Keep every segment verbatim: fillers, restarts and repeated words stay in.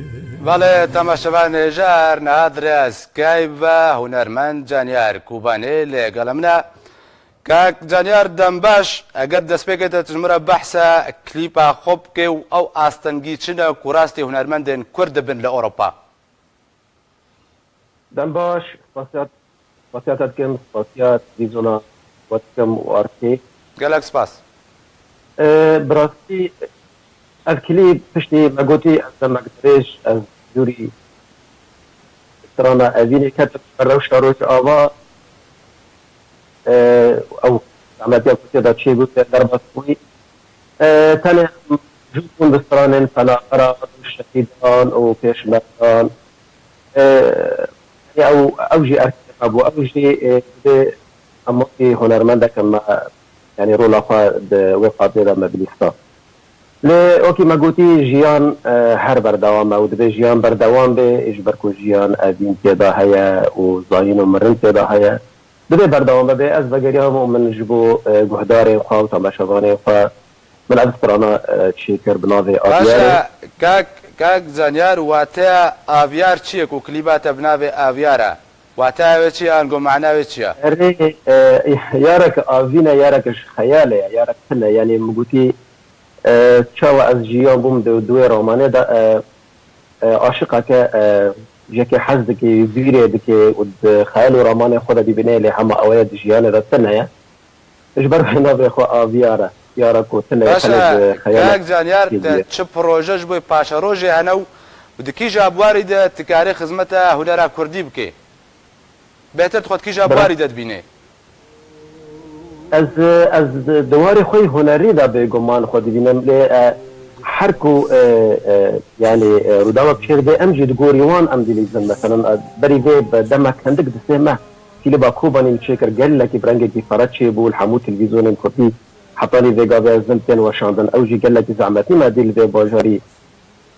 Belê, temaşevanên hêja, niha di rêya Skype ve hunermend Canyar Kubanê li gel min e. Kak Canyar, dem baş. Eger destpêkê te tu ji min re behsa klîpa xwe bikê û ew astengî çi ne ku rastî hunermendên Kurd dibin li Ewropa? Dem baş, spasiya, spasiya te dikim, spasiya televîzyona we dikim û Artê. Gelek spas. E, bi rastî ev klîp piştî me gotî ez demek dirêj ez dûrî strana Evînê ketim, rewşa Rojava, e, ew zehmetiya ku tê de çêbû, tê derbas bûyî. E, tenê em jû bûn bi stranên penabera, şehîdan û pêşmergan. E, ew, ew jî erkê me bû. Ew jî, e, divê em wekî hunermendeke me, yanî rola xwe di wê partiyê de me bilîsta. Lê wekî me gotî, jiyan, e, her berdewam e û divê jiyan berdewam be, ji ber ku jiyan evîn tê de heye û zayîn û mirin tê de heye. Divê berdewam bibê. Ez vegeriyam û min ji bo, e, guhdarên xwe û temaşevanên xwe min ev strana, e, çêkir bi navê Baş Avyarê. E, kak, kak Canyar, wateya Avyar çi ye ku klîba te bi navê Avyar e? Wateya wê çi ye, ango mana wê çi ye? Erê, e, yarek avîn e, yarek ji xeyalê ye, yarek tune. Yanî min gotî, e, çawa ez jiyan bûm di, di wê ramanê de, e, e, aşiqeke, e, yekê hez dike, vîrê dike û di xeyal û ramanê xwe de dibîne, lê hema ew ye di jiyanê de tune ye. Ji ber vê navê xwe Avyar e. Yara ku tune ye, Baş e, tenê di xeyala kak Canyar, te çi proje ji bo paşerojê hene û di kîja buwarî de tu karî xizmeta hunera kurdî bikê? Bêhtir tu xwe di kîja Bira- buwarî de dibînê? Ez, ez di, di warê xwe yî hunerî de bêguman xwe dibînim, lê, e, her ku, e, e, yanî, e, rûdawek çêdibe, em jî di gorî wan em dilîzin. Meselan, e, berî vê bi demek hindik di sê meh klîba Kobanî min çêkir, gelekî bi rengekî fereh çêbû, li hemû televîzyonên kurdî hetanî vê gavê ez dim tên weşandin. Ew jî gelekî zehmetî me dî li vê bajarî,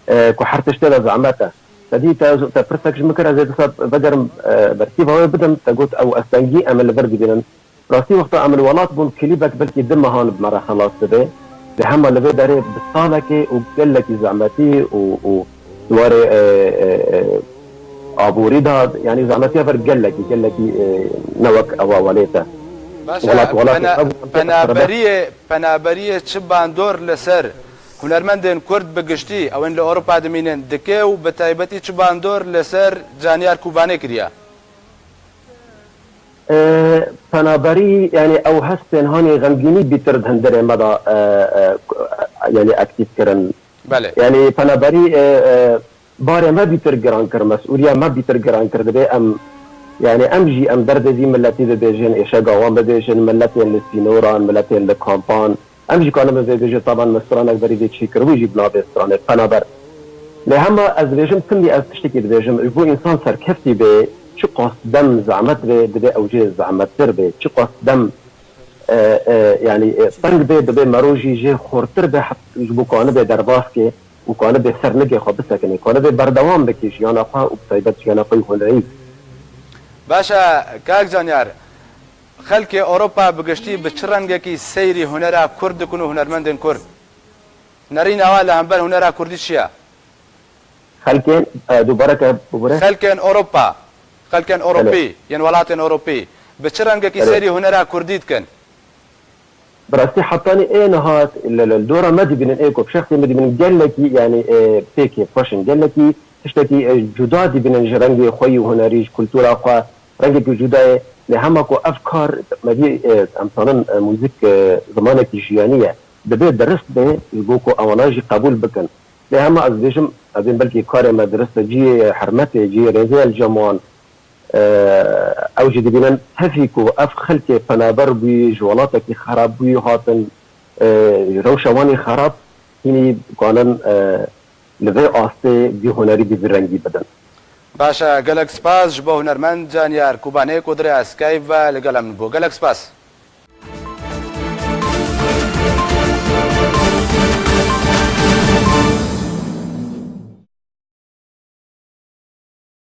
e, ku her tiştê de zehmet e. Te dî te, te pirsek ji min kir, ez ê dîsa vegerim, e, bertîva wê bidim, te got ew astengî em li vir dibînin. Rastî wexta em li welat bûn, klîbek belkî du mehan bi me re xelas dibe. Lê hema li vê derê bi salekê û gelekî zehmetî û, û di warê, e, e, e, aborî de, yanî zehmetiya vir gelekî, gelekî, e, ne wek ewa welêt e. Baş e, Welat, welat pena-, ev, penaberiyê, penaberiyê çi bandor li ser hunermendên Kurd bi giştî, ew ên li Ewropa dimînin, dike û bi taybetî çi bandor li ser Canyar Kubanê kiriye? E, penaberî, yanî ew hestên hanî xemgînî bîtir di hundirê me de, e, e, yanî aktîf kirin. Belê. Yanî penaberî, e, e, barê me bîtir giran kir, mesûliya me bîtir giran kir. Dibê em, yanî em jî em derdê vî miletî bibêjin, êşega wan bibêjin, miletên li sînoran, miletên li kampan. Em jî kanibin vê bêjin, taban min stranek berî vê çêkiribû jî bi navê stranê Penaber. Lê hema ez dibêjim, timî ez tiştekî dibêjim, ji bo însan serkeftî bê, çiqas dem zehmet bê, dibê ew jê zehmettir bê. Çiqas dem, e, e, yanî, e, teng bê, dibê mero jî jê xortir be, het-, ji bo kanibê derbas kê û kanibê ser nigê xwe bisekinê, kanibê berdewam bike jiyana xwe û bi taybet jiyana xwe yî hunerî. Baş e, kak Canyar, xelkê Ewropa bi giştî bi çi rengekî seyrî hunera Kurd dikin û hunermendên Kurd? Nerîna we li hember hunera Kurdî çi ye? Xelkên, e, dubare ke bibûre? Xelkên Ewropa, xelkên Belê. Ewropî, yên welatên Ewropî, bi çi rengekî Belê. seyrî hunera Kurdî dikin? Bi rastî hetanî ê niha li, li, li dora me dibînin, ê ku bi şexsê me dibînin, gelekî, yanî, ê, pêkê xweş in, gelekî tiştekî, ê, cuda dibînin ji rengê xwe yî hunerî, ji kultura xwe, rengekî cuda ye. Lê hema ku ev kar, me dî, ê, em zanin, ê, muzîk, ê, zimanekî jiyanî ye. Dibê dirist be, ji bo ku ewana jî qebûl bikin. Lê hema ez dibêjim, ez ê belkî karê me dirist e, cihê hurmetê, cihê rêzê ye li cem wan. E, ew jî dibînin, hevî ku ev xelkê penaber bûyî, ji welatekî xerab bûyî hatin, e, rewşa wan î xerab, hînî kanin, e, li vê astê vî hunerî bi vî rengî bidin. Baş e, gelek spas ji bo hunermend Canyar Kubanê ku di rêya Skype ve li gel em bû. Gelek spas.